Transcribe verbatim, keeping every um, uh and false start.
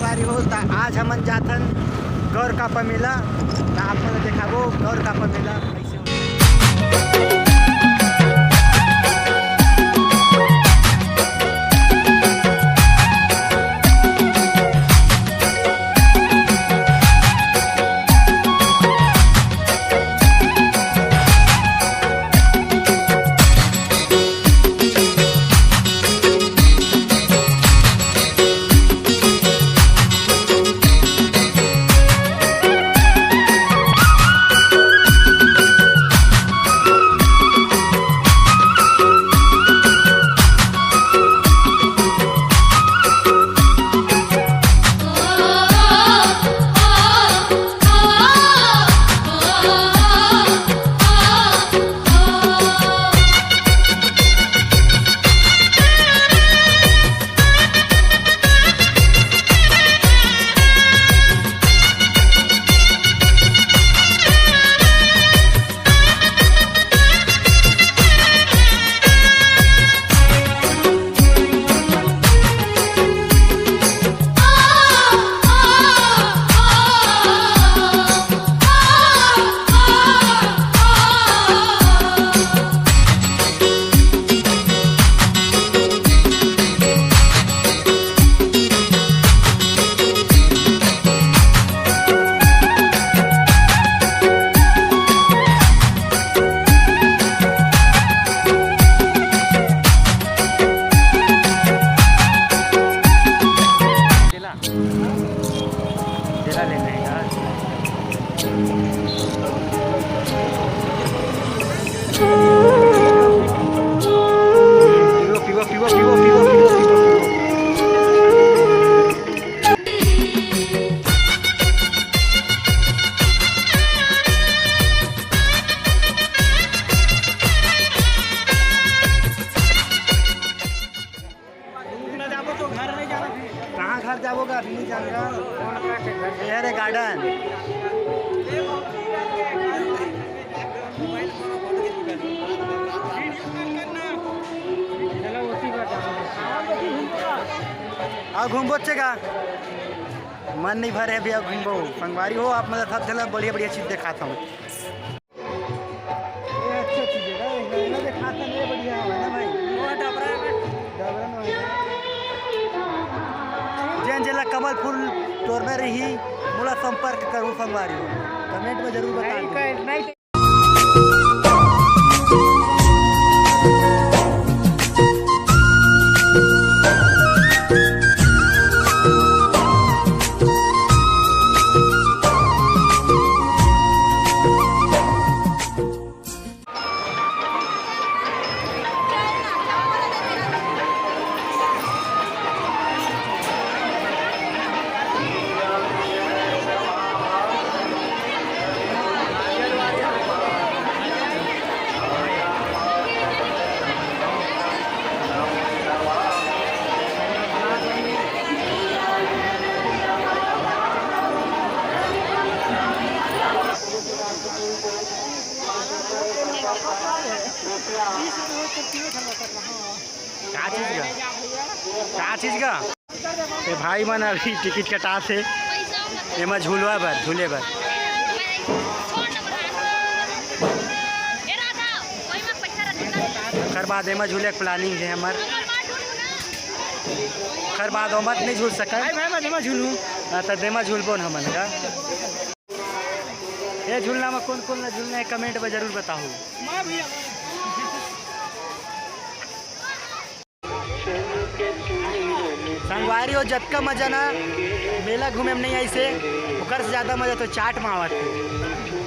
संगवारी हो, त आज हमन जाथन गौर कापा मेला। त आप मन ल देखाबो गौर कापा मेला कैसे होथे। कहाँ घर जाबो गा? अभी नहीं जान गा। ये रे गार्डन। अउ घूमबो चे गा? मन नहीं भरे अभी, अउ घूमबो। संगवारी हो, आप मतलब सब जगह बढ़िया बढ़िया चीज देखात हूँ। ये अच्छा चीज है भाई, ये ना दिखाता नहीं, बढ़िया है ना भाई। वो डबरा है। डबरा में है। जेन जेला कमल फूल टोरना रही, मोला संपर्क करू संगवारी हो। कमेंट में जरूर बता दो। का चीज का? का चीज का? ए भाई मन अभी टिकट कटात हे एमा झूलवा बर, झूले बर। ओकर बाद एमा झूले के प्लानिंग हे हमर। ओकर बाद ओमत नहीं झूल सकन। भाई, भाई, मैं एमा झूलूं। हाँ, त एमा झूलबो न हमन का। ये झूलना में कौन कौन ला झूलना है, कमेंट में जरूर बताओ। संगवारी हो, जतका मजा ना मेला घूमे में नहीं आइसे, ओकर से ज्यादा मजा तो चाट में आवत हे।